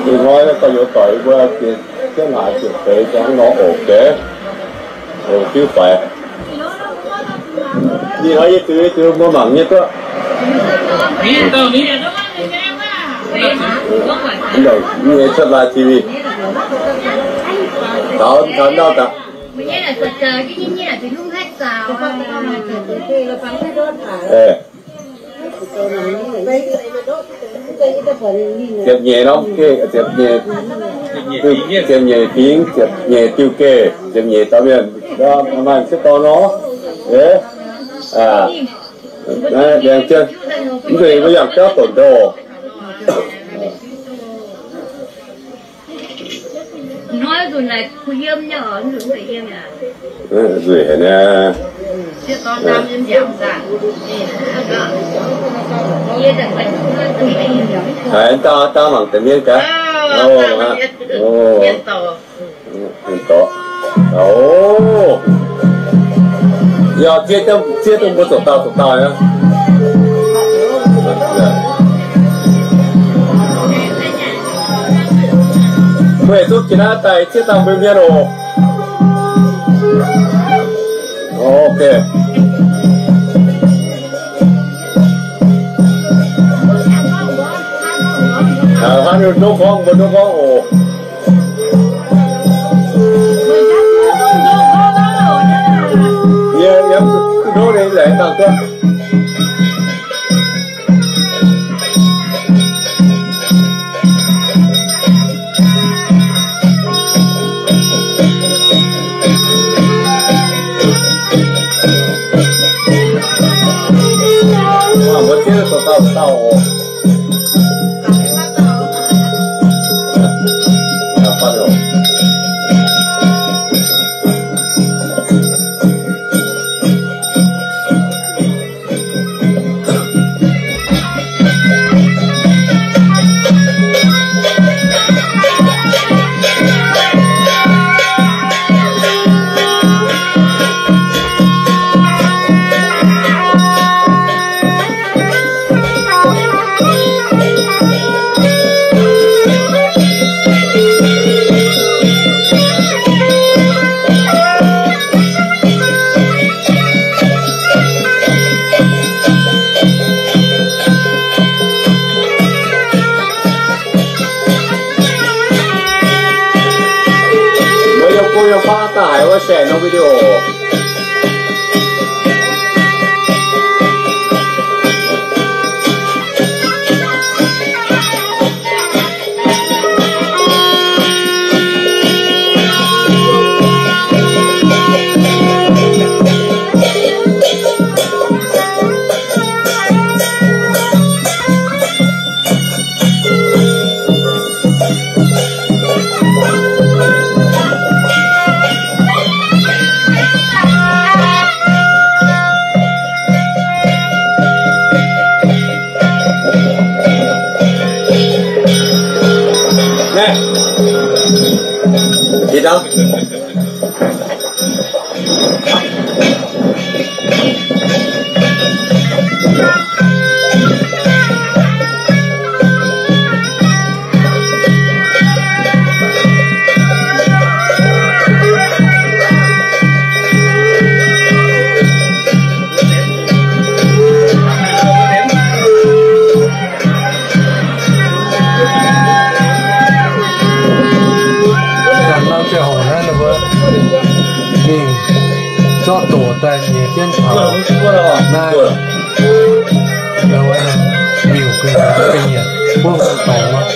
Ih hnoi gauh youz doic mbuo ziepc haaix ziepc feix ziangx nor oc, geix oc, diuv faix. Ih hnoi yie ziux, yie ziux mbuo mangc nyei duqv. Nyei cuotv live T V. Taux taux ndau daaih. Ziepc nyeic norm geh, ziepc nyeic, ziepc nyeic fingx, ziepc nyeic diuh geh, ziepc nyeic dauh mienh, maaih sieqv dorn nor. Laengz zingh mv nzunc mbuo yangh jauv doqc ndoh. Nzueic haic niaa. Haiz dangh, dangh mangc deix mienh gaax. Yaac zieqv, zieqv dongh mbuo zoux dauh zoux dauh aqv. Mbuo yietc zungv jiex naaiv daaih zieqv dangh mbuo mienh oc. Ok. Hnangv nduov gorngv, mbuo nduov gorngv oc. Yie yiem nduov ninh laengz dangh duqv. Mbuo zieqv zoux dauh dauh oc. Mbuo yiem kuv yiem faang daaih haiz wuov share norm video. Zanc nor ziangh hoc naaiv ninh mbuo mingh zorqv doqc daaih nyei jienv taux naaiv, miuc gu'nyuoz ga'nyiec buov dongh oc.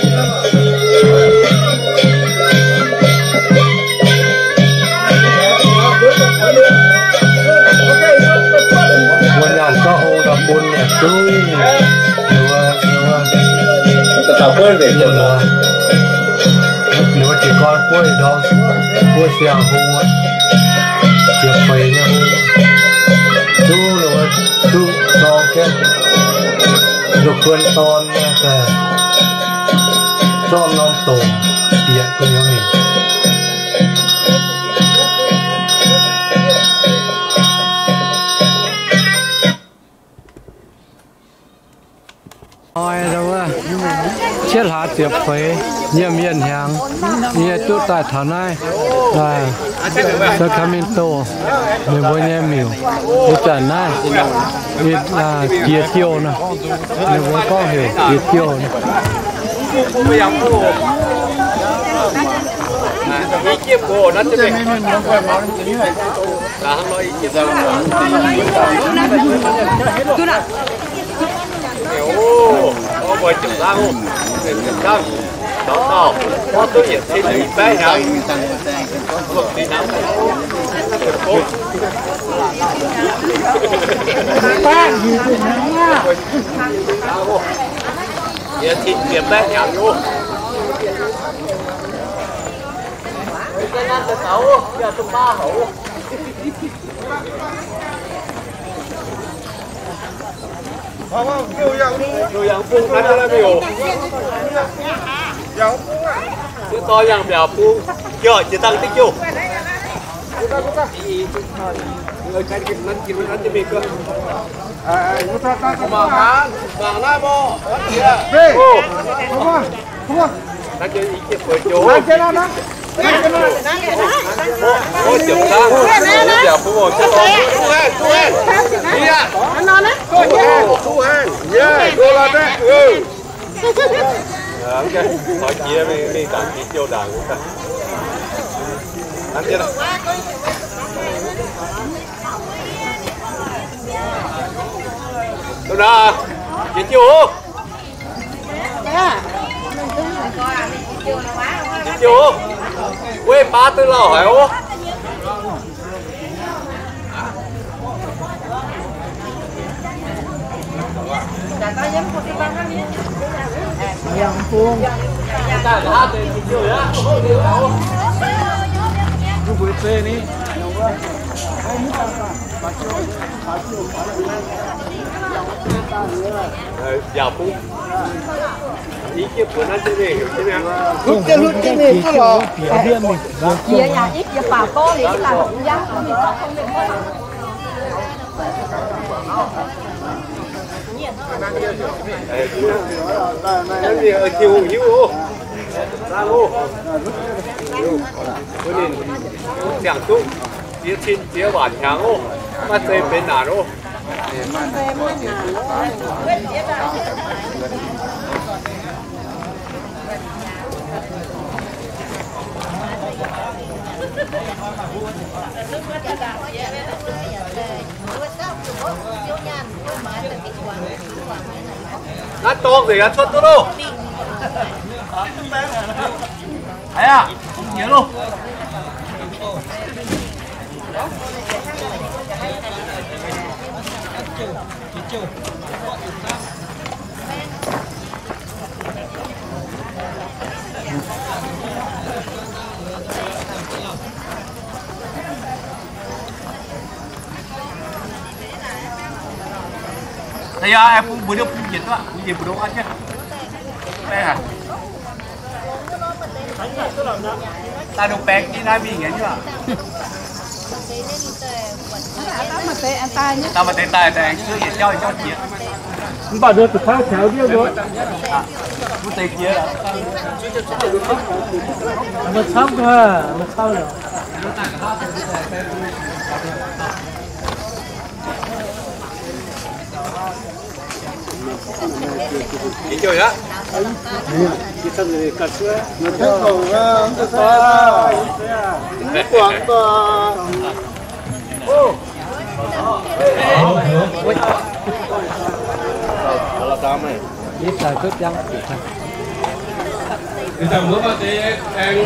Mbuo nyaanh zorqv hlo daaih bun yietc zungv. Ninh mbuo jiez gorn buov ndorm, buov siang hlo, ziepc feix nyei hlo, zungv ninh mbuo duqv dorng jienv, lungh kuon dorn nyei daaih zorqv norm doqc bieqc gu'nyuoz mingh. Hnoi wuov, cietv hlaax ziepc feix, yiem yienh hnyangx, yie duqv daaih taux naaiv Sacramento, ninh mbuo nyei miuc. Ih zanc naaiv jiex jouh nor, ninh mbuo gorngv heuc jiex jouh nor. Jiex jouh, wuov baav duqv lauh haic oc. Hlutv jienv hlutv jienv mingh duqv lorqc. Jiex yaac ih jiex baac gorngv liuz ih zanc yangh mingh gorngv tong mengh gorngv. Ziangh duqv ziex cin ziex waanc hnyangx oc. Maiv zeiz benx naanc oc. Naaiv dorng nzengc aqv, cuotv duqv loh. Aav, jiex loh. Aa, bung mbuo, bung njiec duqv, bung njiec mbu'ndongx aqv jienv. Baeng aqv. Daaih ndongc baeng jienv naaiv mingh nyei aqv. Daaih maaih deix daaih, daaih aengx cuotv yietc jauv yietc jauv jiex. Mv baac nduov zuqc kangv taux ndiev nduov. Mv deix jiex. Maaih camv, maaih camv.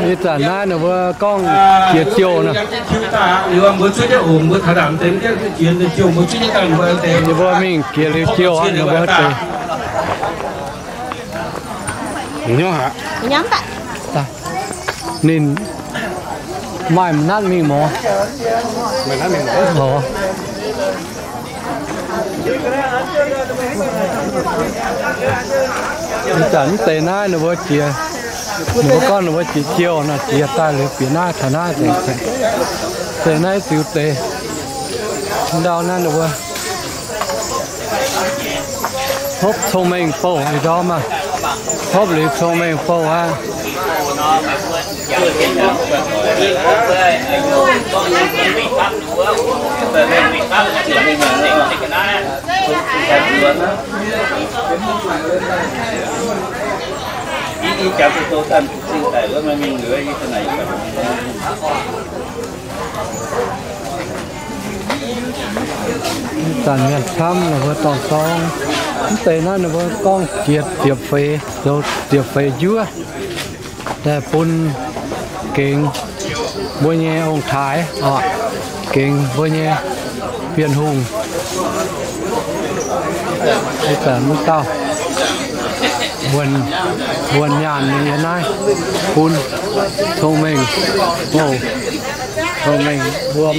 Ih zanc naaiv ninh mbuo gorngv jiex jouh nor. Ninh mbuo mingh jiex liuz jouh aqv, ninh mbuo deix. Ninh maaih natv mingh mouz. Ih zanc mv deix naaiv ninh mbuo jiex, ninh mbuo gorngv ninh mbuo jiex jouh nor, jiex daaih liuz bieqc naaiv taux naaiv nzengc. Deix naaiv ziux deix ndau naaiv ninh mbuo. Hopv cong-mengh bouh ih ndorm aqv. Hopv liuz cong-mengh bouh aqv. Zanc mienh camv ninh mbuo dorngc dorngx. Mv deix naaiv ninh mbuo gorngv jiex diepc feix, zoux diepc feix njuov, daaih bun gengx mbuo nyei ong-taaix oc, gengx mbuo nyei Bienh Hungh. Ih zanc mv dauh wuonh, wuonh nyaanh ninh yiem naaiv bun cong-mengh bouh, cong-mengh wuom.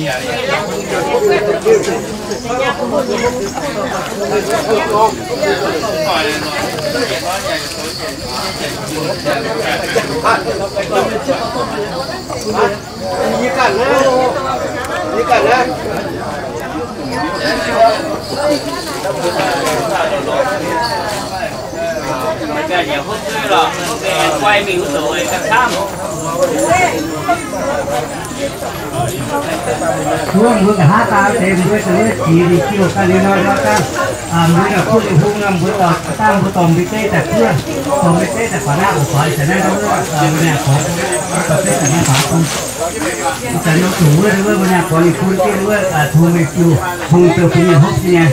Mbuo nqa'haav daaih deix mbuo zuqc jiex ninh jiuh ganh liuz nor, nor dangh, mbuo naaic kuv liuz hung nor, mbuo dorh dangh mbuo dorh mbuo deix daaih kuv, dorh mbuo deix daaih faaux naaiv oc, faaux ih zanc naaiv wuov, mbuo naaic gorx, dorh deix daaih naaiv faaux bun. Ih zanc nor zuqc wuov, wuov mbuo naaic gorx ninh bun jienv wuov, tungx mingh jiuh, hungh deix bun mienh hopv jienv nyei.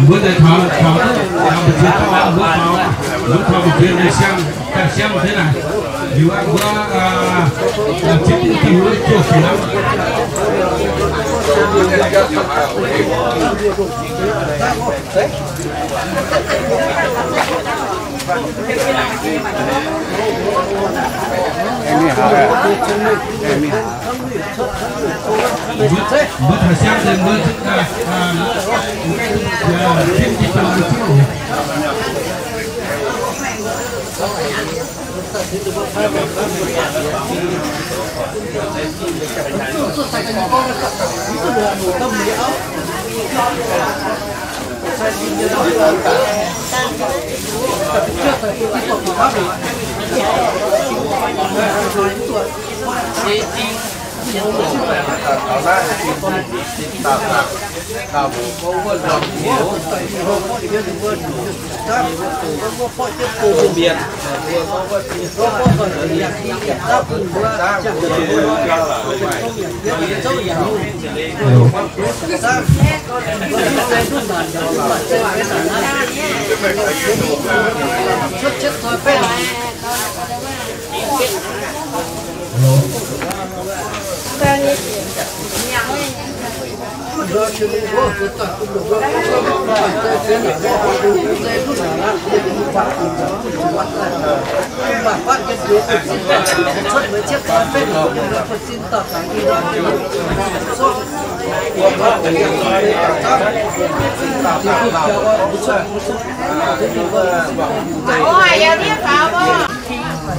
Mbuo deix taux, taux duqv taux mbu'ziex dauh, mbuo faaux, mbuo taux mbu'ziex nyei siang, daaih siang deix naaic, liuz mbuo zipv duqv dinh mbuo ziouc fih hnangv. Mbuo taux siang deix mbuo zipv daaih, zipv daaih.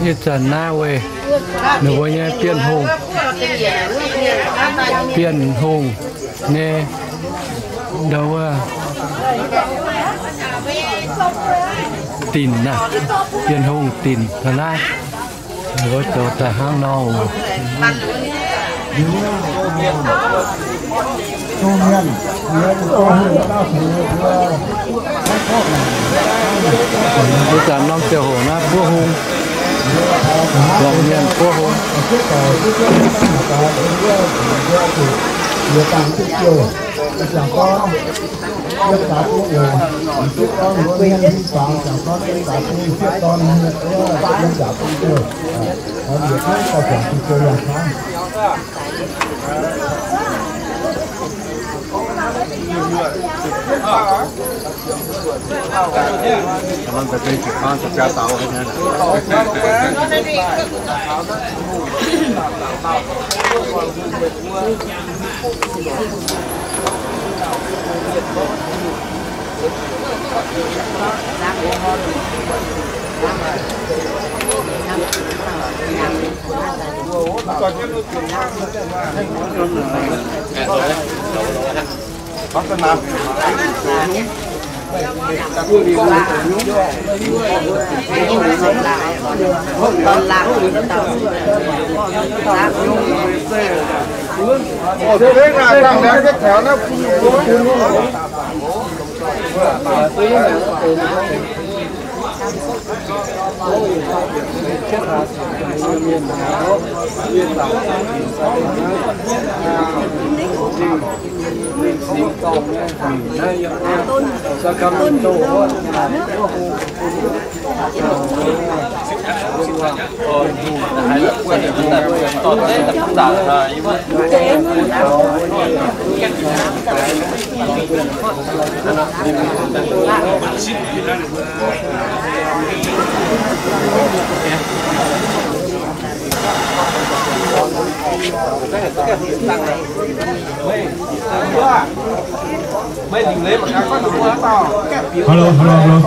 Ih zanc naaiv weic ninh mbuo nyei Bienh Hungh, Bienh Hungh nyei ndau wuov dinc naaiv, Bienh Hungh dinc taux naaiv, ninh mbuo zoux daaih hnangv nor oc. Ih zanc norm ziangh hoc naaiv buov hung, longc mienh buov hung. Hello, hello, hello.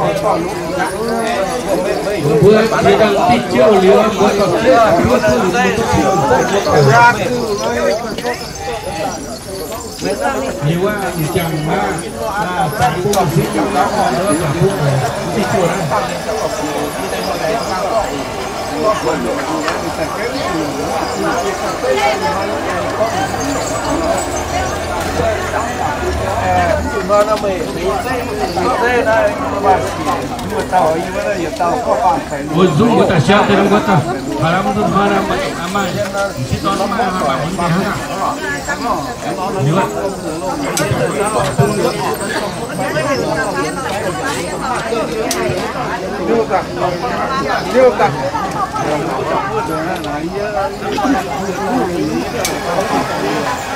Mbuo ziex dangh diuh jouh liuz, mbuo dorh jienv mbuo duqv mbuo duqv ziouc mbuo duqv ziouc. Liuz aqv, ih jangx maah, zaangc bung sieqv jangx maah, zaangc bung diuh jouh naaiv. Mbuo nzung mbuo daaih siang deix nor mbuo daaih, hnoi lamh nzunc hnoi nor maaih, maaih, m'sieqv dorn maaih, maaih, maaih, maaih.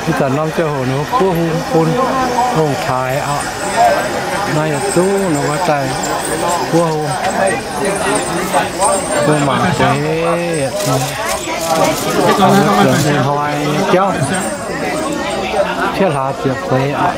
Ih zanc norm ziangh hoc ninh mbuo buov hung bun longc taaix oc. Naaiv yietc zungv ninh mbuo daaih buov hung, mbuo mangc deix, ziepc hnoi nyei jauv, cietv hlaax ziepc feix oc.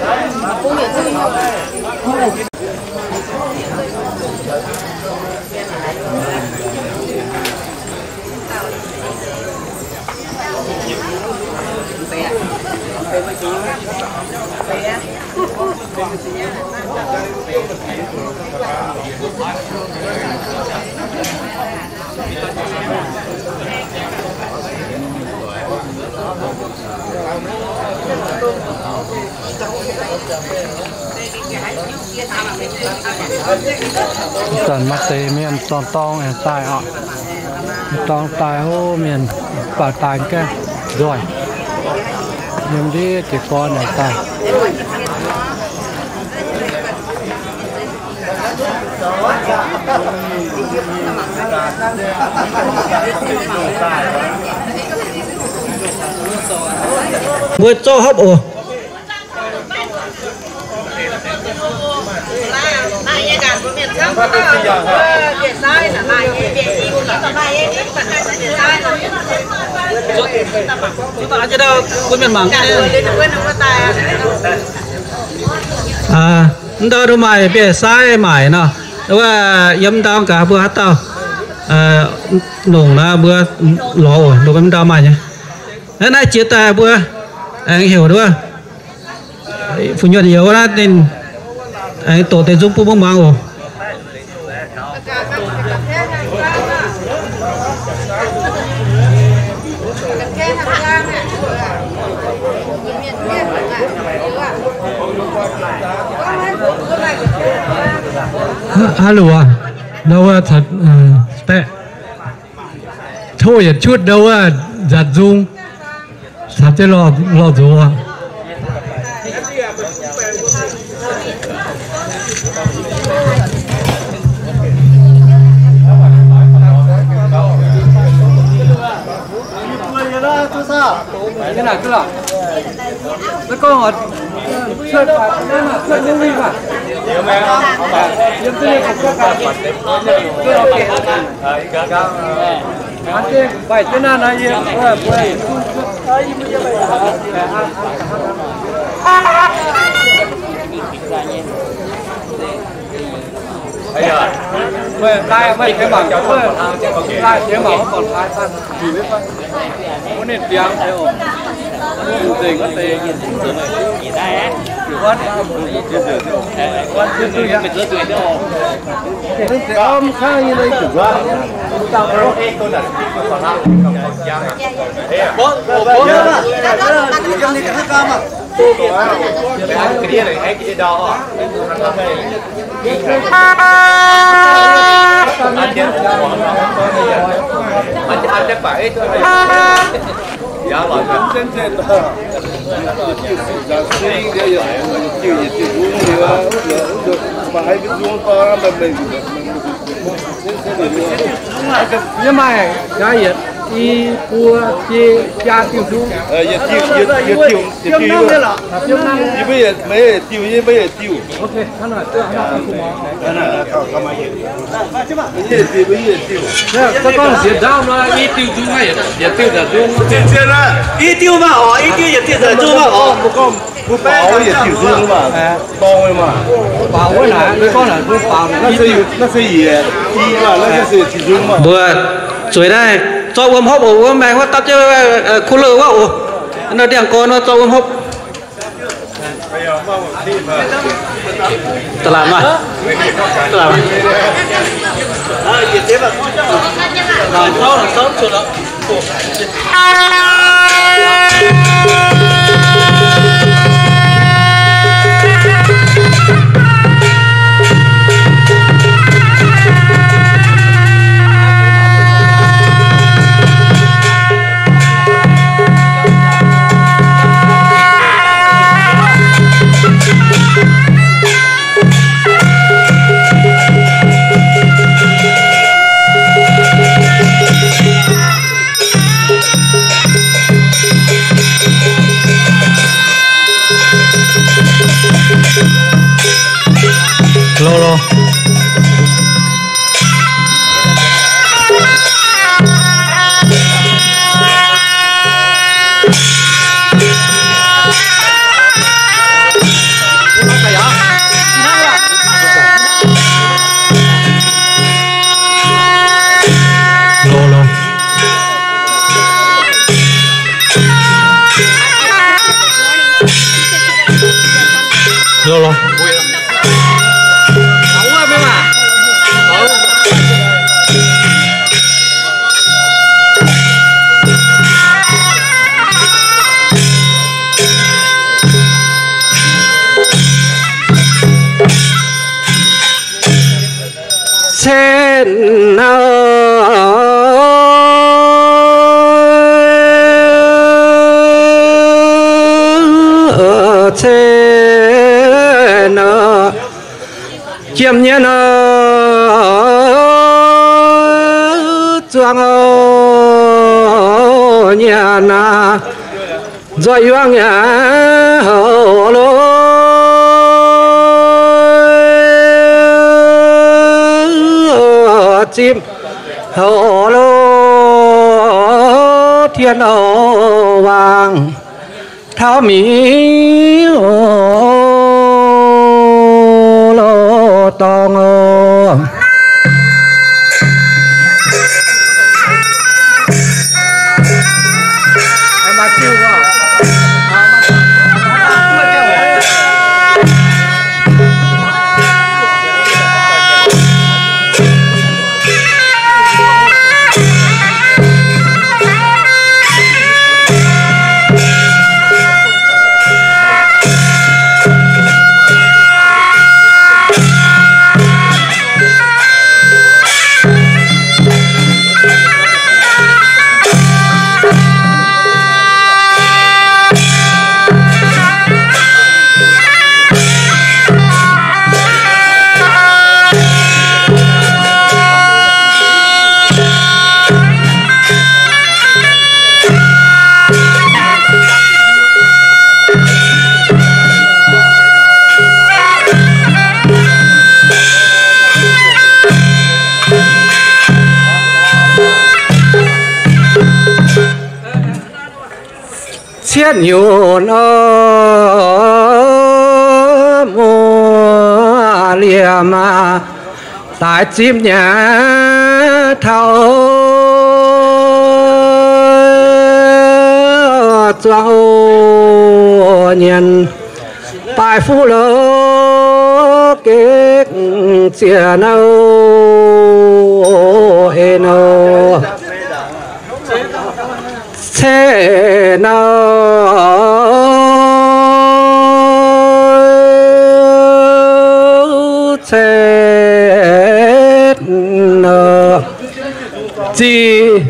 Ih zanc maaih deix mienh dorngx dorngx aengx daaih oc. Dorngx daaih, o, mienh baac daaih gaengh nzoih. Yiem ndiev jiez gorn aengx daaih. Mbuo zorqv hopv oc. Aa, mv ndau ndongc maaih bieiv sai maaic nor, wuov yiem ndau gaax mbuo haaix dauh longc nor mbuo lorz oc, ndongc mv ndau maaih nyei. Naaiv jiex daaih mbuo aengx heuc wuov Fu-nyuonh youz naaiv ninh aengx doqc deix nzung bun mbuo muangx oc. Haaix luoqc, ndau wuov, tov yietc qutv ndau wuov nzatc nzung, caux jienv lorh nzuox. Gorngv oc, Yie maaih jaax yietc i buo jiex jaa diuh nzung. Yietc diuh, yietc diuh, yietc diuh, yie maiv yietc diuh, yie maiv yietc diuh. Yietc diuh, yietc diuh. I diuh nzung, yietc diuh nzung. I diuh maah oc, i diuh yietc diuh nzung maah oc. Mbuo baaux yietc diuh nzung maah, dorng maah. Naaiv se yietc i maah, naaiv se yietc diuh nzung maah. Mbuo zueiz naaiv zorqv wuom hopv oc, wuov maengx wuov dapv jienv kuv lou wuov oc. Naaiv ndiangx-gorn wuov zorqv wuom hopv. Da'laatc maah. Da'laatc maah. Loz loz. Loz loz. Loz loz. Cen nor, cen nor, jiem nyei nor, zuangx nyanc naaic. Nzoih yuangx nyei houc lo, zipv houc lo, tien houc wangc taux mi'aqv lo dorngx oc. Yietv nyunc o, muoz-lienh maah, daaih zipv nyei taux zuangx o, nyienx daaih fuqv loz-gengh ziex nouh, eix nouh, ceix nouh, ceix nouh, zinh,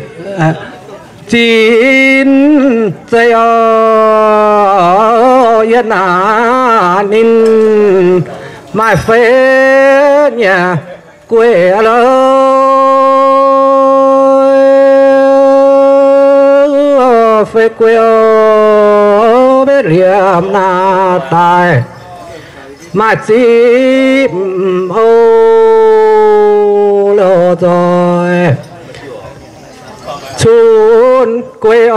zinh zeiz o, yie naaic ninh maaih fei nyei guei lorqc, fei guei o, maiv liemh naaiv daaih maaih zipv o, loz nzoih cun guei o,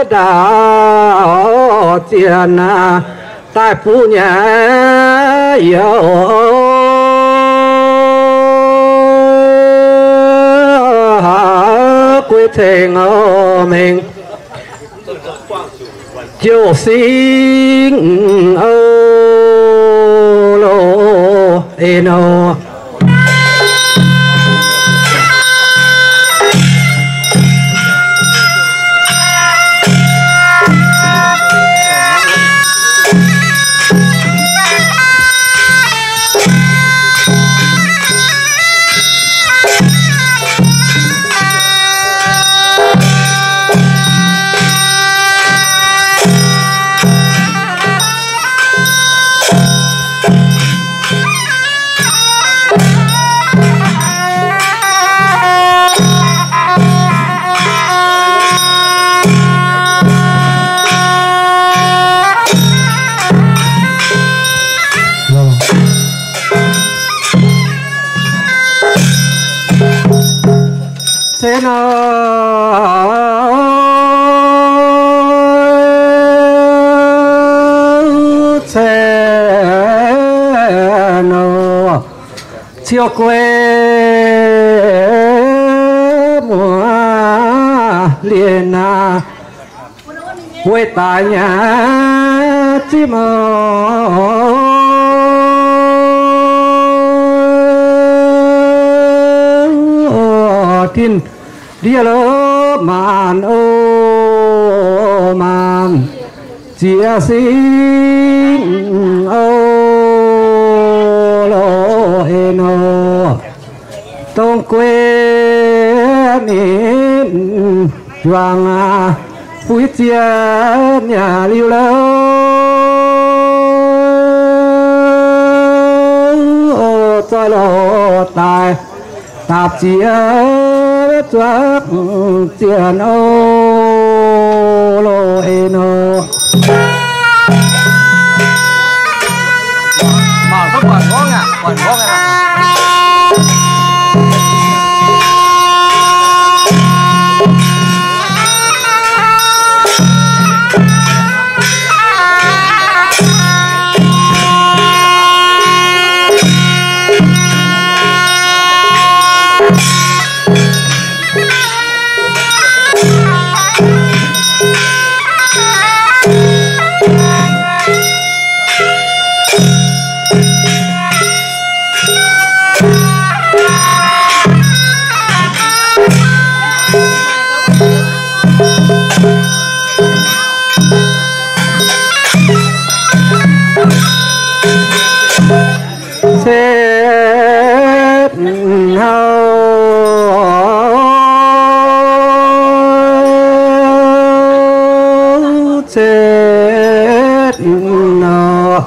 ndaauv ziex naaiv daaih buv nyei youz, guei ceng o, mengh jouh singv o, loz eix nouh. Ceix nouh, ceix nouh, ciou guei muoz-lienh naaiv, weic daaih nyei zipv o, tin ndie lov maanc o, maanc ziex singv o, loz eix nouh. Dongh guei ninh juangc aqv, buix ziex nyei liuz lorqc, zoih loz daaih dapc ziex zuov ziex o, loz eix nouh. Ceix nouh, ceix nouh,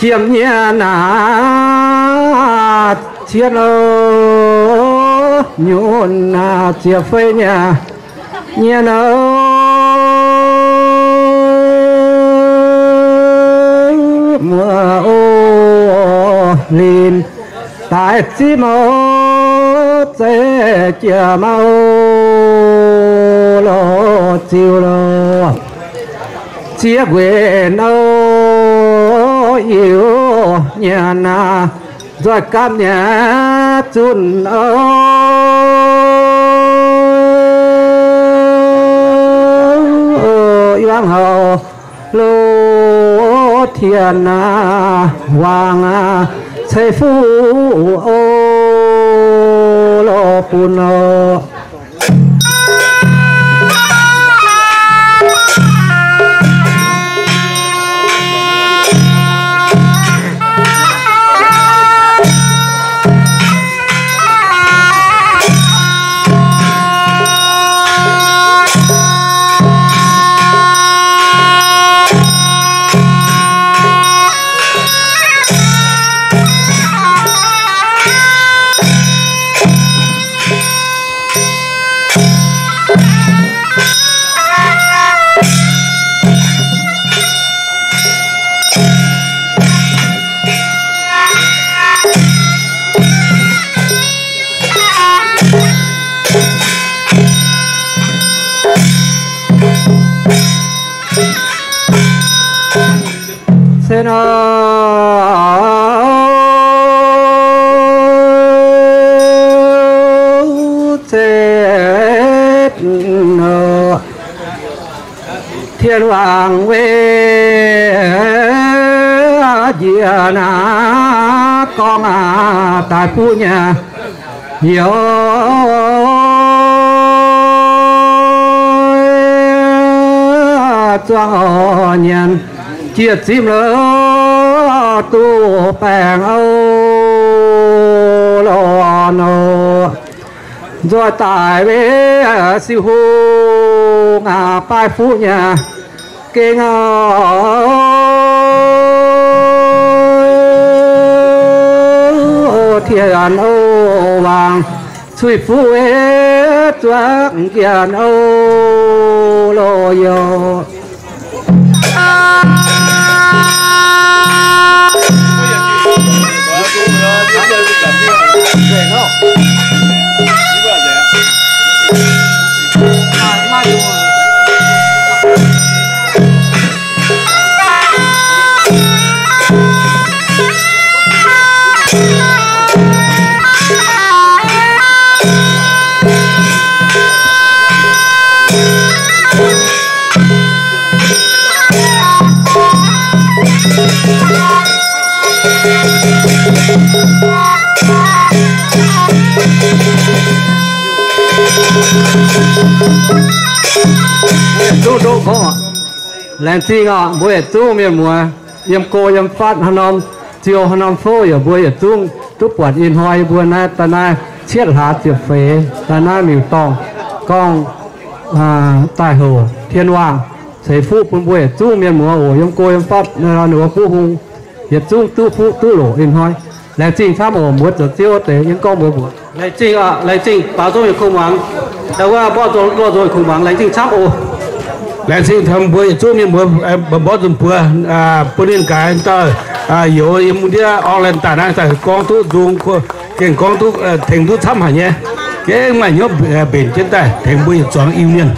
jiem nyei naaiv cien o, nyunc naaiv ziepc fei nyei, nyei nouh, muoz o, linh Daaih zipv mouc zeiv jiex mouc lorh ziux lorh. Ziex nquenc nouh yiuc nyanc aac, nzoih gapv nyanc zunv aqv. Yangh hauv loz tien aac, wangc aac, ceix fuqv oc, lorh bun oc. Se nor, se nor, Tin-Wangh wei njiec naaiv gorngv aac, daaih buv nyei youz zuangx oc, nyanc jiex zimv lorh duqv baengh oc, lorh nor. Nzoih daaih wei siu hungh aac, baaih fuqv nyei gengh oc. Tien oc, wangc cuiv fuqv wei zuangx njiec oc, lorh youz. Zungv ndoqv gorngv, laengz zingh oc, mbuo yietc zungv mienh muoz, yiem go yiem fatv haaix norm ziou haaix norm fouv yaac mbuo yietc zungv duqv buatc ih hnoi yie mbuo naaiv daaih naaiv cietv hlaax ziepc feix daaih naaiv miuc-dorngh gorngv daaih houc Tin-Wangh ceix fuqv bun mbuo yietc zungv mienh muoz oc. Yiem go yiem fatv ninh mbuo buv hung yietc zungv duqv fuqv duqv loc ih hnoi. Laengz zingh camv oc, mbuo zoux ziouv deix yiem gorngv mbuox mbuox. Laengz zingh, laengz zingh baaux nzung yietc kungx muangx, da'wuov mborqv nzung luoqc nzung yietc kungx muangx, laengz zingh camv oc. Laengz zingh taux mbuo yietc zungv mienh mbuo mborqv nzung buoz bun ninh gaax daaih youz yiem ndiev online daaih naaiv daaih gorngv duqv nzung, gengh gorngv duqv tengx duqv camv haic nyei. Gengh maaih hnyouv mbenc jienv daaih tengx mbuo yietc zuangx Iu-Mienh.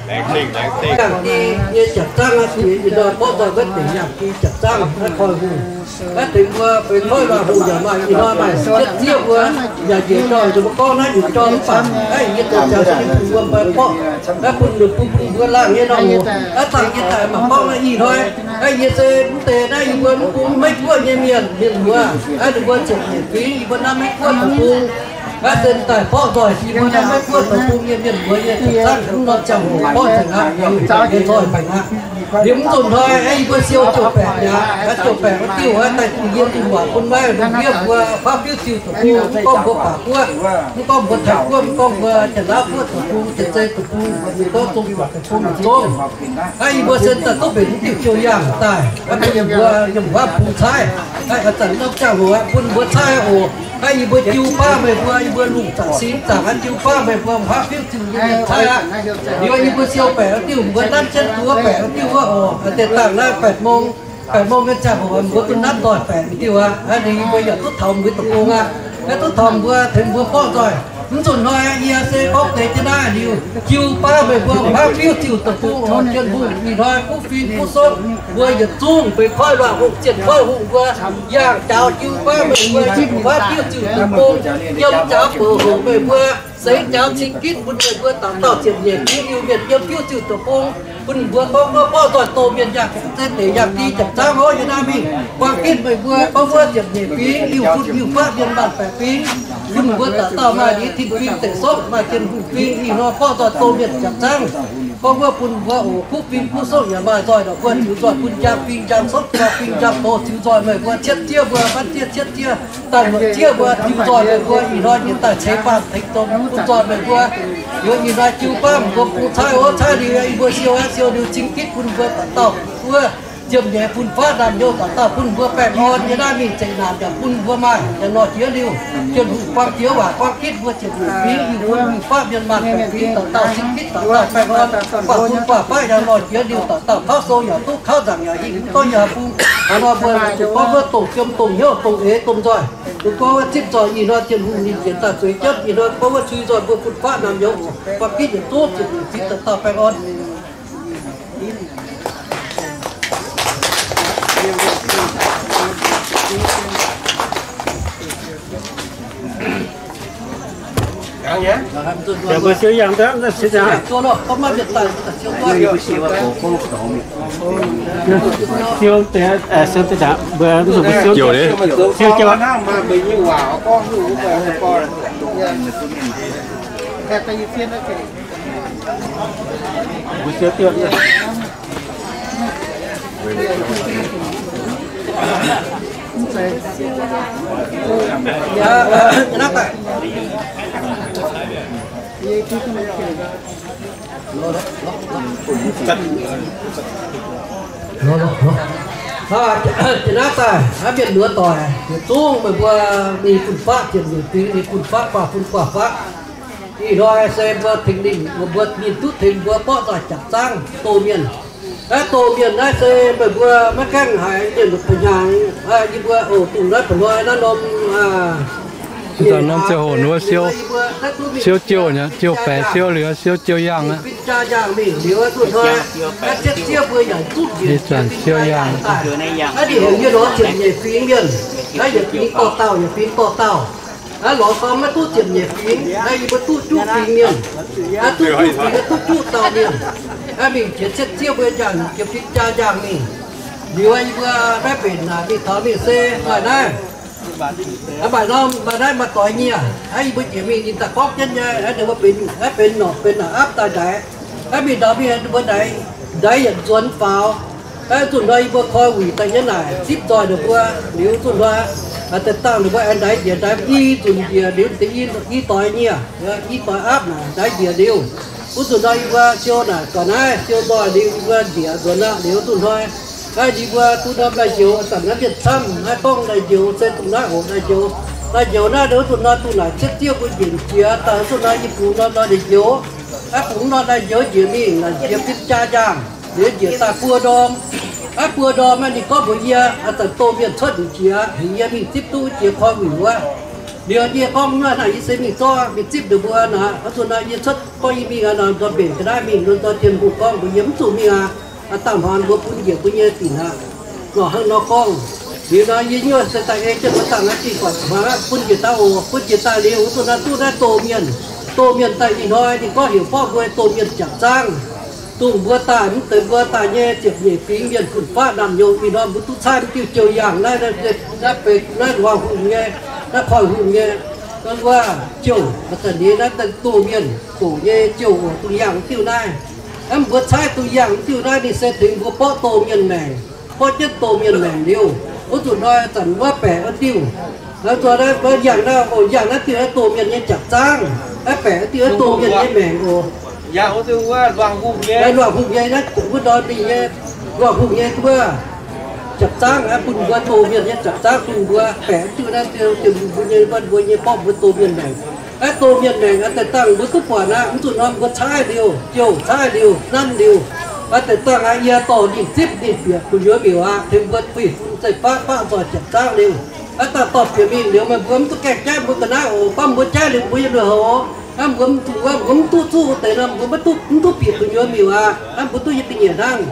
Yangh gih nyei jaax zangv aqv, jiex ih hnoi mborqv nzoih wuov deix yangh gih jaax zangv naaiv koi hungh. Naaiv deix mbuo feix koiv luoqc hungh yaac maaih, ih hnoi maaih cietv zieqv mbuo yaac njiec jauv, mbuo gorngv naaiv njiec jauv mv baac naaiv yie zoux jaax zangv bun mbuo mbai mborqv, naaiv bun ninh bun bun mbuo laangh nyei nor oc. Naaiv dangh yie daaih mangc gorngv naaiv ih hnoi, naaiv yie se mv deix naaiv yie mbuo mv bung Meiv Guoqv nyei mienh, mienh muoz, naaiv ninh mbuo ziepc nyeic fingx yie mbuo naaiv Meiv Guoqv deic-bung. Naaiv se daaih borqv nzoih yie mbuo naaiv Meiv Guoqv deic-bung nyei mienh muoz nyei jaax zangv, norm ziangh hoc borqv nzengc aqv, nzoih nzengc aqv. Liemh mv nzunc hnoi aeqv, yie mbuo siou ziouc baeqc mi'aqv, naaiv ziouc baeqc wuov diuh aeqv, daaih yie mbuo mbuox bun maiv lungh ndiev mbuo faav fiuv ziuh deic-bung, mv gorngv mbuo Baac Guoqv, mv gorngv mbuo Taiv Guoqv, mv gorngv mbuo Janx-Laauv Guoqv deic-bung, Janx-Zei deic-bung, mbuo gorngv zong zuqc deic-bung yietc zungv. Naaiv yie mbuo se daaih duqv mbenc wuov diuh ziouc yangh daaih, naaiv bun mbuo yiem wuov bung caaiv, naaiv ih zanc norm ziangh hoc aeqv, bun mbuo caaiv oc. Naaiv yie mbuo jiu baav meih mbuo, yie mbuo lungh zaangc sin zaangc aqv, jiu baav meih mbuo faav fiuv ziuh nyei mienh caaiv aqv. Liuz yie mbuo siou baeqc wuov diuh, mbuo nanv jienv duqv baeqc wuov diuh wuov oc. Deix dangh naaiv baeqc mong Baeqc mong nyei ziangh hoc mbuo duqv nanv doic baeqc diuh aqv. Ninh mbuo yaac duqv taux mbuo deic-bung aqv. Yaac duqv taux mbuo tengx mbuo borqv nzoih. Mv zuqc hnoi yie se gorngv deix jienv naaiv liuz, jiu baav meih mbuo faav biuv ziuc deic-bung oix Tin-Hungh ih hnoi kuv fing kuv sopv mbuo yietc zungv benx koiv luangh hungh, zienh koiv hungh mbuo yangh jaux jiu baav meih mbuo faav biuv ziuc deic-bung, yiem jaux bouc hoc meih mbuo seix jaux cing gitv bun meih mbuo dauh dauh ziepc nyeic fingx Iu-Mienh yiem biuv ziuc deic-bung, bun mbuo gorngv mbuo borqv nzoih doh mienh yangh zeiv deix yangh di jangx zaangv hov yiem naaiv mingh. Buang gitv meih mbuo gorngv wuov ziepc nyeic fingx Iu-Mienh, Iu-Mienh fingx, mienh maanh baeqc fingx, bun mbuo dauh dauh maaih liuz Tin-Hungh fingx deic sopv, maaih Tin-Hungh fingx ih hnoi borqv nzoih doh mienh jangx zaangv. Gorngv wuov bun mbuo oc, kuv fing kuv sopv yaac maaih nzoih, mbuo ziux nzoih bun njang fingx njang sopv, njang fingx njang doh ziux nzoih meih mbuo cietv zieqv mbuo, maiv zieqv cietv zieqv, daaih luoqc zieqv mbuo ziux nzoih meih mbuo ih hnoi njiec daaih ceix faam tengx dongh bun nzoih meih mbuo. Liuz ih hnoi jiu baav mbuo bung caaiv wuov caaiv liuz, yie mbuo siou aqv, siou liuz cing gitv bun mbuo dauh dauh wuov ziepc nyeic fun-faqv naamh nyouz dauh dauh bun mbuo baengh orn nyei naaiv mingh zeqc naanc yaac bun mbuo maaih yaac nor jiex liuz, Tin-Hungh buang jiex waac buang gitv mbuo ziepc nyeic fingx Iu-Mienh, Iu-Mienh fingx dauh dauh cing gitv dauh dauh baengh orn, buangh fun buangh faqv yaac nor jiex liuz dauh dauh kauv sou yaac duqv, kauv nzaangc yaac hingh, duqv yaac bung. Hnangv nor mbuo zuqc gorngv wuov dongh jiem dongh hnyouv dongh eix domh nzoih, zuqc gorngv wuov zipv nzoih ih hnoi Tin-Hungh ninh njiec daaih zueiz jienv ih hnoi gorngv wuov cui nzoih mbuo fun-faqv naamh nyouz buang gitv yietc zungv ziepc nyeic fingx dauh dauh baengh orn. Mbuo siou yangh, siou deix, siou deix, mbuo siou, siou jiouv. Mbuo siou diuh. Jiex naaiv daaih, naaiv mienh muoz doic, yietc zungv meih mbuo mingh fun-faqv ziepc nyeic fingx, mingh fun-faqv, buangh fun buangh faqv. Ih hnoi se mbuo tengx ninh, mbuo mingh duqv tengx mbuo borqv nzoih jangx zaangv doh mienh. Naaiv doh mienh naaiv se meih mbuo maiv gaengh haiz mienh longc ba'hnyangx, yie mbuo oc, dongh naaiv ba'hnoi naaiv norm, norm ziangh hoc wuov siou, siou jiouv nyei, jiouv baeqc siou liuz, siou jiouv yangh aqv. Ih zanc siou yangh. Naaiv ninh heuc yie lorz ziepc nyeic fingx mienh, naaiv yietc fingx dorh dauh, yietc fingx dorh dauh. Naaiv lorz gorngv maiv duqv ziepc nyeic fingx, naaiv yie mbuo duqv juqv fingx mienh. Naaiv duqv juqv fingx, duqv juqv dauh mienh. Naaiv mingh jiex cietv zieqv mbuo njaangc, jiex fingx jaa njaangh mingh. Liuz yie mbuo maiv benx naaic mingh taux mingh se maaih naaiv. Maaih norm maaih naaiv maaih doix nyieh. Naaiv yie mbuo jiex mingh ninh daaih gorngv jienv nyei, naaiv ninh mbuo benx, naaiv benx norqc benx naaic aapv daaih ndaix. Naaiv mingh ndau mingh mbuo ndaix, ndaix yietc nzuonx faaux. Naaiv zunh hnoi yie mbuo koi wuic daaih nyei naaic zipv nzoih ninh mbuo. Liuz zunh hnoi daaih dangh ninh mbuo aengx ndaix njiec ndaix i nzunc njiec liuz deix i, i doix nyieh, i doix aapv naaic ndaix njiec liuz. Wuov zunh hnoi yie mbuo siou naaic ga'naaiv siou nzoih liuz yie mbuo njiec nzuonx aqv. Liuz zunh hnoi naaiv yie mbuo duqv norm lai-njoux, zanc naaiv mienh camv naaiv gorngv lai-njoux se dongh naaiv oc, lai-njoux. Lai-njoux naaiv wuov zunh hnoi dongh naaic cietv zieqv mbuo njiec jiex daaih wuov zunh hnoi yie bungx norm lai-njoux. Naaiv bungx norm lai-njoux njiec mingh naaic jiex fim jaa njaangh, liuz njiec daaih buo ndorm. Naaiv buo ndorm naaiv ninh gorngv mbuox yie, zanc doh mienh cuotv njiec, heuc yie mingh zipv duqv jiex koi wuic wuov. Liuz yie gorngv mv haih, yie se mingh zorqv mingh zipv ninh mbuo naaic. Wuov zunh hnoi yie cuotv gorngv yie mingh aqv nor, nzuonx mbenc ga'naaiv mingh, nzuonx nzuonx Tin-Hungh gorngv mbuox yie mv zuqc mingh aqv. Dangh hnoi mbuo bun njiec mbuo nyei dinc aqv. Lorqc hnangv nor gorngv. Liuz nor yie nyuoz se daaih ei jienv mbuo dangh naaiv dingh buatc hmuangx aqv, bun njiec daaih oc, bun njiec daaih liuz wuov zunh hnoi duqv naaiv doh mienh. Doh mienh daaih ih hnoi ninh gorngv heuc borqv mbuo doh mienh jangc zaangv. Dongh mbuo daaih mv deix mbuo daaih nyei ziepc nyeic fingx mienh fun-faqv naamh nyouz ih hnoi mbuo duqv caaiv mv diuh jiouv yangh naaiv, naaiv benx naaiv luangh hungh nyei, naaiv koiv hungh nyei. Wuov jiouv, zanc nyei naaiv doh mienh doqc nyei jiouv oc, dongh yangh mv diuh naaiv. Mv mbuo caaiv dongh yangh mv diuh naaiv ninh se tengx mbuo borqv doh mienh maengc, borqv jienv doh mienh maengc liuz, wuov zuqc hnoi zanc wuov baeqc wuov diuh. Naaiv zuqc naaiv mbuo yangh naaiv oc, yangh naaiv diuh naaiv doh mienh nyei jangc zaangv, naaiv baeqc wuov diuh naaiv doh mienh nyei maengc oc. Luangh hungh nyei naaiv wuov ndorm mingh nyei, luangh hungh nyei wuov jangc zaangv naaiv bun mbuo doh mienh nyei jangc zaangv bun mbuo baeqc wuov diuh naaiv diuh mbuo nyei, mbuo nyei borqv mbuo doh mienh maengc. Naaiv doh mienh maengc daaih dangh mbuo duqv buatc aqv, mv zuqc norm mbuo caaiv liuz, jouh caaiv liuz, nanv liuz. Aav deix dangh aqv, yie dorh ninh zipv ninh bieqc gu'nyuoz miuc aqv, tengx mbuo buih fun zeiv-faqv baqv nzoih janx zaangv liuz. Aav dangh dorh bieqc mingh liuz, meih mbuo mv duqv gaengh jaiv mbuo ga'naaiv oc. Gorngv mbuo jaiv liuz, mbuo yiem lui-houx, aav, mbuo mv zuqc wuov, mbuo mv duqv zuqv wuov deix nor, mbuo maiv duqv, mv duqv bieqc gu'nyuoz miuc aqv. Aav, mbuo duqv yie ga'nyiec hnangv.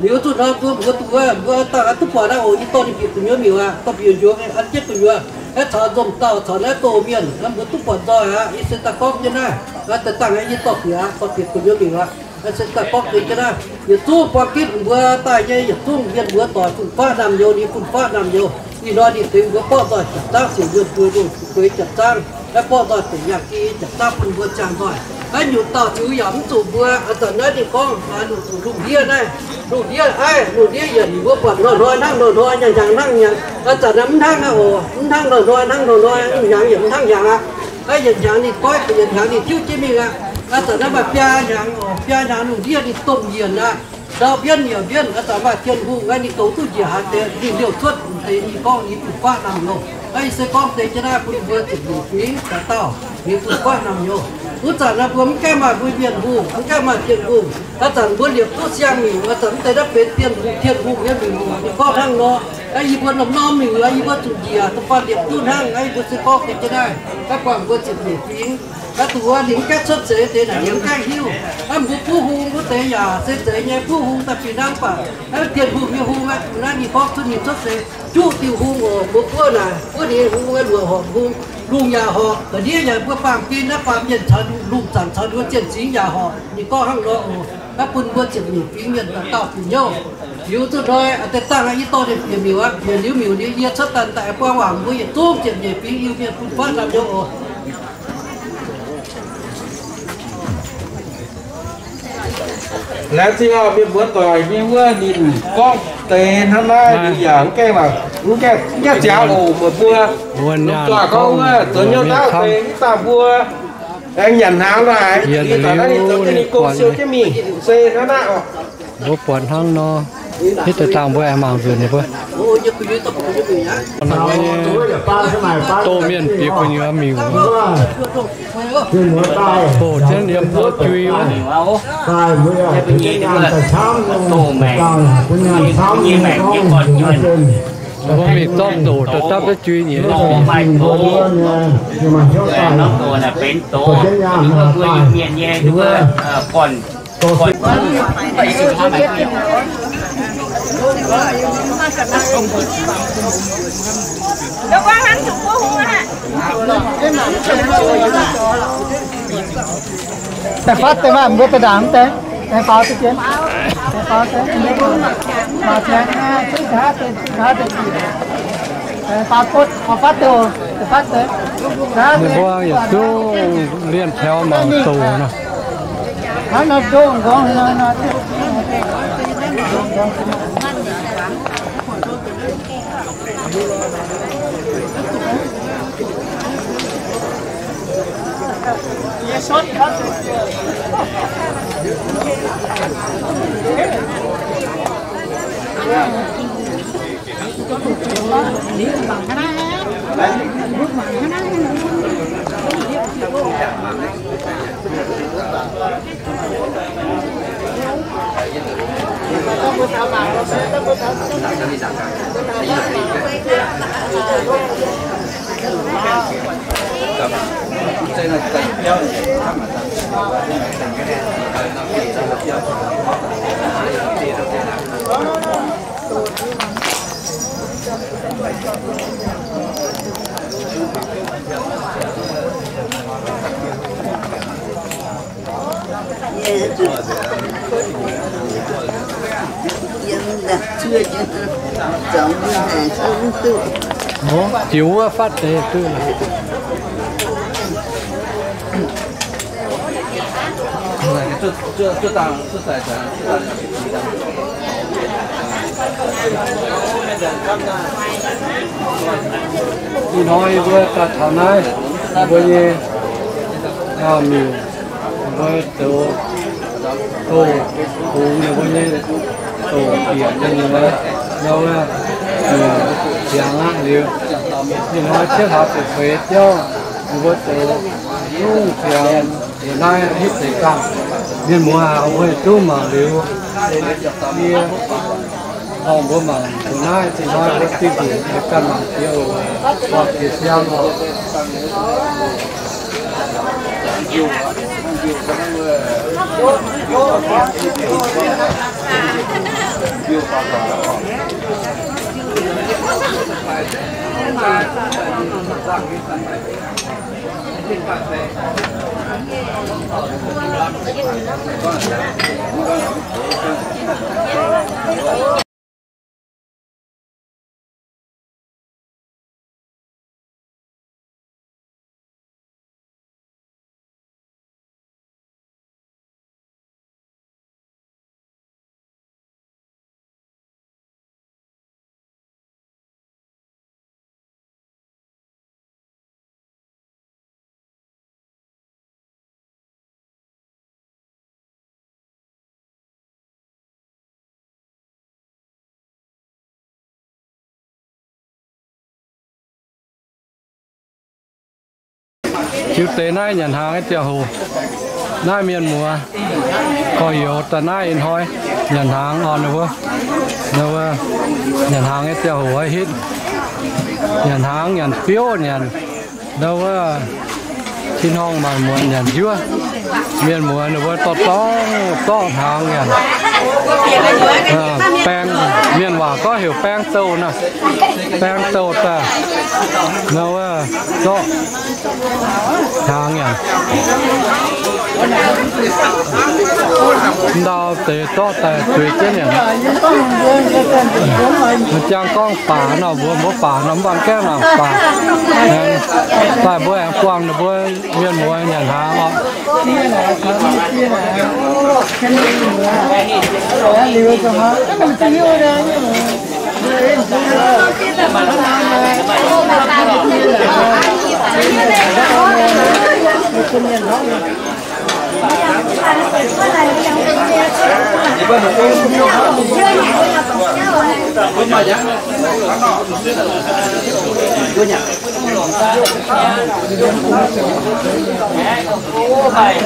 Liuz zuqc nor mbuo, mbuo duqv wuov, mbuo dangh aqv duqv buatc aqv oc. Yie dorh ninh bieqc gu'nyuoz miuc aqv, dorh bieqc njuov aqv, jienv gu'nyuoz, aeqv, caux nzomc dauh caux naaiv doh mienh, aav, mbuo duqv buatc nzoih aqv. Yie se daaih gorngv jienv naaiv, aav, deix dangh aqv, yie dorh bieqc aqv, dorh bieqc gu'nyuoz miuc aqv. Aav, se daaih gorngv deix jienv naaiv, yietc zungv buang ginv mbuo daaih nyei, yietc zungv mienh muoz doic fun-faqv naamh nyouz, ninh fun-faqv naamh nyouz. Ih hnoi ninh tengx mbuo borqv nzoih janx zaangv, siouc yuonh buo ndoh fu'jueiv janx zaangv, aeqv, borqv nzoih deic nyaanh gi janx zaangv bun mbuo ziangh nzoih. Aav, nyutc dauh ziux yaac mv zuqc mbuo. Aav, zanc naaiv ninh gorngv, aav, lungh zuqc lungh ndiev naaiv, lungh ndiev, aav, lungh ndiev yienc, ninh mbuo buatc hnoi-hnoi hnangv hnoi-hnoi, nyanc hnyangx hnangv hnyangx. Aav, zanc naaiv mv hnangv aqv oc, mv hnangv hnoi-hnoi hnangv hnoi-hnoi, hnyangx yaac mv hnangv hnyangx aqv. Aav, yietc hnyangx ninh goiv, yietc hnyangx ninh tiuv jienv mingh aqv. Aav, zanc naaiv maaih biaa hnyangx oc, biaa hnyangx lungh ndiev ninh domh yienc aqv. Ndau mbienv yaac mbienv, aav, zanc maaih Tin-Hungh aqv, ninh goux duqv njiec haaix deix, ninh liouh cuotv deix, ninh gorngv ninh fun-faqv naamh nyouz. Aav, yie se gorngv deix jienv naaiv bun mbuo ziepc nyeic fingx dauh dauh, ninh fun-faqv naamh nyouz. Wuov zanc naaiv mbuo mv gaengh maaih mbuo Mienh hungh, mv gaengh maaih Tin-Hungh. Aav, zanc mbuo liepc duqv siang miuc, aav, zanc mv deix naaiv benx Tin-Hungh, Tin-Hungh nyei miuc, ninh gorngv hnangv nor. Aav, yie mbuo norm-norm miuc, yie mbuo zuqc njiec, da'faanh liepc duqv hnangv. Aav, yie mbuo se gorngv deix jienv naaiv, aav, buangh mbuo ziepc nyeic fingx. Aav, duqv wuov ninh mv gaengh cuotv seix deix naaic, ninh mv gaengh hiuv. Aav, mbuo buv hung wuov deix yaac se zeiz nyei buv hung daaih fih hnangv baac, aav, Tin-Hungh nyei hung aqv, naaiv ninh gorngv cuotv ninh cuotv seix juqv diuh hung oc. Mbuo buov naaic, buov ninh hung aqv, luoqc horpc hung, lungh yaac horpc, ga'ndiev yaac mbuo baamh gen naaiv baamh mienh caux lungh zaangc caux ninh mbuo zien zingx yaac horpc. Ninh gorngv hnangv nor oc. Aav, bun mbuo ziepc nyeic fingx mienh dauh dauh bieqc hnyouv. Liuz zuqc hnoi aav, deix dangh aqv, yie dorh ninh bieqc miuc aqv, bieqc liuz miuc liuz yie cuotv daaih daaih buangh waac mbuo yietc zungv ziepc nyeic fingx Iu-Mienh fun-faqv naamh nyouz oc. Laengz zingh oc, mienh muoz doic nyei wuov, ninh gorngv deix hnangv naaiv, ninh yaac mv gaengh, mv gaengh, mv gaengh ziangx oc. Meih mbuo longc zuqc gorngv wuov zoux hnyouv ndaauv deix mv dangh mbuo aengx nyanc hnaangx naaic, ninh taux naaiv ninh zoux jienv ninh gong siou jienv mingh se hnangv naaiv oc. Mbuo buatc hnangv nor, hitv deix dangh mbuo aengx mangc nzunc ninh mbuo. Doh mienh bieqc gu'nyuoz miuc, boc jienv yiem zoux jui wuov. Mbuo mingh zorqv doc daaih dapv jienv jui nyei. Da'faanh deix maaih mbuo da'ndaangc mv deix, da'faanh deix jienv, da'faanh deix, maaih ziangx, da'faanh deix, da'faanh deix, da'faanh deix, ninh mbuo yietc zungv liên theo mangc doc nor. Hnangv nor doqv nqorngv nor. Jiu wuov fatv deix duqv. Ih hnoi yie mbuo daaih taux naaiv, mbuo nyei miuc, mbuo zoux doh kungx ninh mbuo nyei doh bieqc nyei, nor wuov, miuc ziangx aqv liuz, ih hnoi cietv taux ziepc feix jauv, ninh mbuo zoux zungv ziangx. Naaiv hitv deix ganh, mienh muoz, meih duqv mangc liuz, yie horpc mbuo mangc naaiv, zinh hnoi mbuo dingh zuqc ganh mangc jiex, buatc jiex siang oc. Jiu deix naaiv nyanc hnaangx nyei ziangh hoc, naaiv mienh muoz gorx-youz daaih naaiv ih hnoi nyanc hnaangx orn wuov, wuov nyanc hnaangx nyei ziangh hoc hitv, nyanc hnaangx nyanc biouv nyanc, ndau wuov tin-horngh maanc muonz nyanc njuov. Mienh muoz ninh mbuo dorh dorngv dorngv hnaangx nyanc. Baeng, mienh waac gorngv heuc baeng douh naaiv. Baeng douh daaih, ndau wuov zorqv hnaangx nyanc. Ndau deix zorqv daaih zueiz jienv nyanc. Jang gorngv baac nor, mbuo mbuo baac nor, mv baac gaengh mangc baac. Daaih mbuo aengx buangh ninh mbuo mienh muoz nyanc hnaangx oc.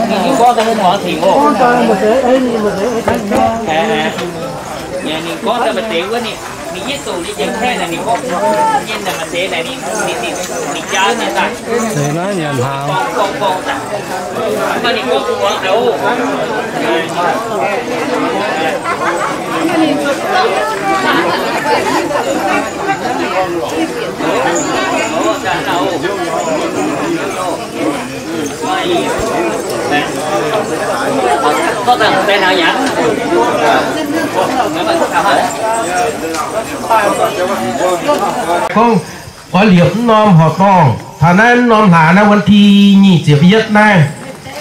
Ninh gorngv daaih maaih deix wuov, ninh, ninh yietv doqc ninh jienv kaeqv naaic, ninh gorngv nyei naaic maaih deix naaic, ninh, ninh, ninh, ninh jaa nyei daaih. Deix naaiv nyanc hnaangx. Gorngv, gorngv, gorngv daaih. Mv baac ninh gorngv muangx daaih oc. Gorngv oix liepc mv norm horqc dorngh, taux naaiv mv norm hlaax naaiv วันที่ nyic ziepc yietv naaiv,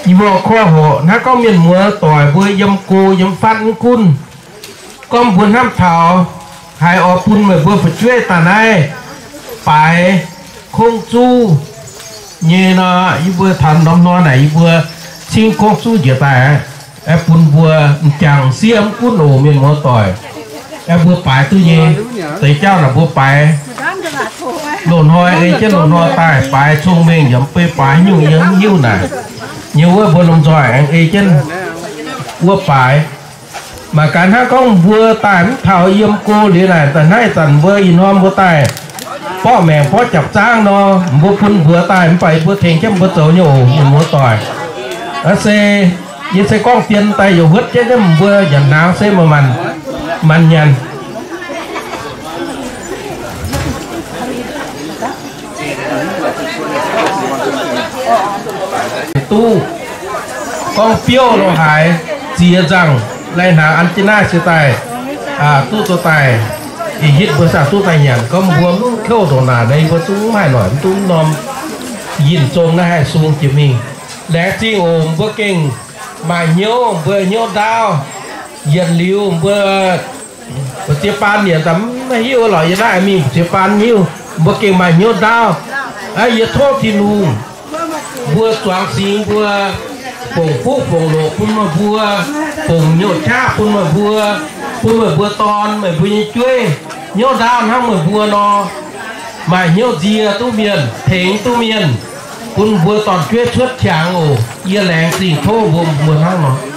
yie mbuo koi hoqc hnangv gorngv mienh muoz doic mbuo yiem go yiem fatv mv gunv, gorngv mbuo hnamv taux haaix oix bun meih mbuo fu'jueiv daaih naaiv baaix kongv zuv nyei nor, yie mbuo taux norm hnoi naaic yie mbuo cingv kongv zuv njiec daaih, aeqv, bun mbuo m'jangc siev mv gunv oc, mienh muoz doic. Aeqv, mbuo baaix duqv nyei. Deix jauv naaic mbuo baaix loz-hnoi ei jienv loz-hnoi daaih, baaix cong-mengh yaac mv bei, baaix nyungc yie mv hiuv naaic. Nyei wuov mbuo lomh nzoih aengx ei jienv wuov baaix. Mangc gaax hnangv gorngv mbuo daaih mv taux yiem go liuz naaic, daaih naaiv zanc mbuo ih hnoi mbuo daaih borqv maengc borqv japc zaangv nor, mbuo bun mbuox daaih mv baac mbuo tengx jienv mbuo zoux nyei oc, mienh muoz doic. Aa, se yie se gorngv dien daaih youc huotv jienv mbuo nyanc hnaangx se maaih maanc nyanc. Duqv gorngv biouv lo haaix, ziex nzangc lai-hnaangx an jienv naaiv se daaih, aa, duqv zoux daaih, ih hitv mbuo saah duqv daaih nyanc. Gorngv mbuo mv kouv ndongc naaic nor, mbuo zungv mv haih noic, mv duqv mv norm yinh zong naaiv haih sung jiex mingh. Laengz zingh oc, mbuo gengh maaih hnyouv, mbuo hnyouv ndaauv, yietc liuz mbuo mbu'ziex baan yietc daaih mv hiuv lorqc, yie naaiv mingh mbu'ziex baan hiuv, mbuo gengh maaih hnyouv ndaauv. Aa, yie tov Tin-Hungh mbuo zuangx singx mbuo, fongc fuqv fongc loqc bun meih mbuo, fongc hnyouv qaqv bun meih mbuo, bun meih mbuo dorn, meih mbuo nyei jueiv hnyouv ndaauv hnangv meih mbuo nor, maaih hnyouv nzie duqv mienh, tengx duqv mienh. bun mbuo dorn-jueiv cuotv qangx oc. Yie laengz zingh tov mbuo, mbuo hnangv nor.